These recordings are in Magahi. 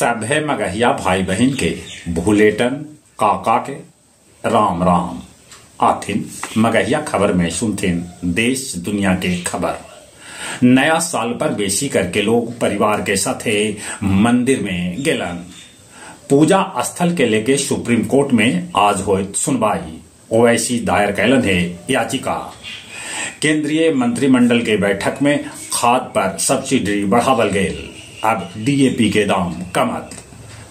सभे मगहिया भाई बहिन के भूलेटन काका के राम राम। आथिन मगहिया खबर में सुनथिन देश दुनिया के खबर। नया साल पर बेसी करके लोग परिवार के साथे मंदिर में गेलन। पूजा स्थल के लेके सुप्रीम कोर्ट में आज होत सुनवाई। ओवैसी दायर कैलन है याचिका। केंद्रीय मंत्रिमंडल के बैठक में खाद पर सब्सिडी बढ़ावल गेल। अब डीएपी के दाम कमत।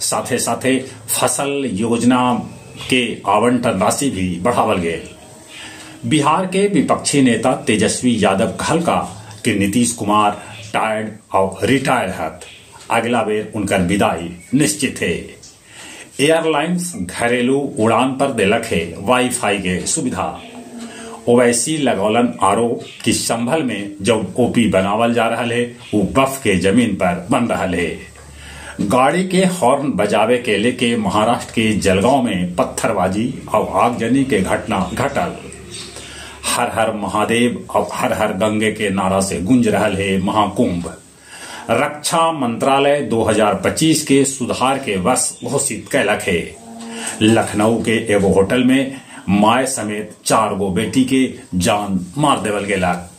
साथे साथे फसल योजना के आवंटन राशि भी बढ़ावल गेल। बिहार के विपक्षी नेता तेजस्वी यादव कहलका कि नीतीश कुमार टायर्ड और रिटायर्ड हत, अगला बेर उनकर विदाई निश्चित है। एयरलाइंस घरेलू उड़ान पर दिलक है वाईफाई के सुविधा। ओवैसी लगौलन आरोप कि संभल में जब ओपी बनावल जा रहा है वो बफ के जमीन पर बन रहा है। गाड़ी के हॉर्न बजावे के लेके महाराष्ट्र के जलगांव में पत्थरबाजी और आगजनी के घटना घटल। हर हर महादेव और हर हर गंगे के नारा से गूंज रहा है महाकुंभ। रक्षा मंत्रालय 2025 के सुधार के वर्ष घोषित कैलक है। लखनऊ के एगो होटल में माय समेत 4 गो बेटी के जान मार देवल गेलक।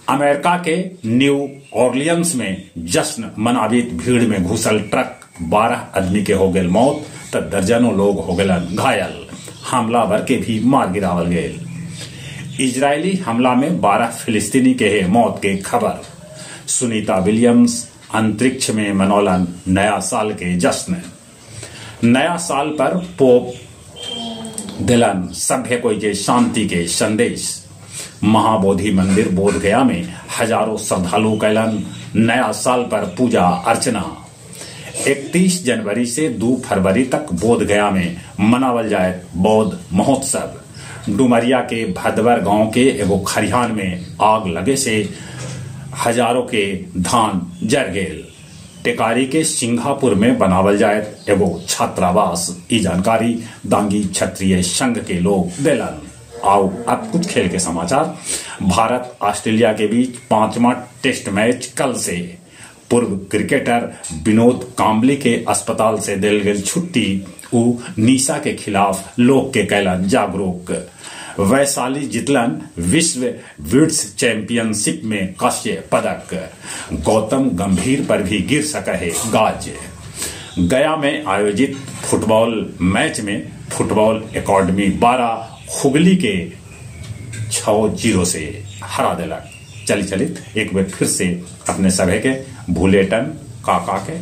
अमेरिका के न्यू ऑर्लियंस में जश्न मनावित भीड़ में घुसल ट्रक 12 आदमी के हो गेल मौत त दर्जनों लोग हो गेलन घायल। हमलावर के भी मार गिरावल गेल। इजरायली हमला में 12 फिलिस्तीनी के है मौत के खबर। सुनीता विलियम्स अंतरिक्ष में मनौलन नया साल के जश्न। नया साल पर पोप दिलन सभ्य कोई के शांति के संदेश। महाबोधि मंदिर बोध गया में हजारों श्रद्धालु कैलन नया साल पर पूजा अर्चना। 31 जनवरी से 2 फरवरी तक बोध गया में मनावल जाए बौद्ध महोत्सव। डुमरिया के भदवर गांव के एगो खरिहान में आग लगे से हजारों के धान जर गेल। टेकारी के सिंगापुर में बनावल जाए एगो छात्रावास। ई जानकारी दांगी क्षत्रिय संघ के लोग देलन। आओ अब कुछ खेल के समाचार। भारत ऑस्ट्रेलिया के बीच 5वां टेस्ट मैच कल से। पूर्व क्रिकेटर विनोद कांबली के अस्पताल से दिल गई छुट्टी। उ निशा के खिलाफ लोग के कैलन जागरूक। वैशाली जितलन विश्व विट्स चैंपियनशिप में कांस्य पदक। गौतम गंभीर पर भी गिर सका है गाज। गया में आयोजित फुटबॉल मैच में फुटबॉल एकेडमी 12 हुगली के 6-0 से हरा दिलक। चली चलित एक बार फिर से अपने सभे के भूलेटन काका के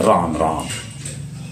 राम राम।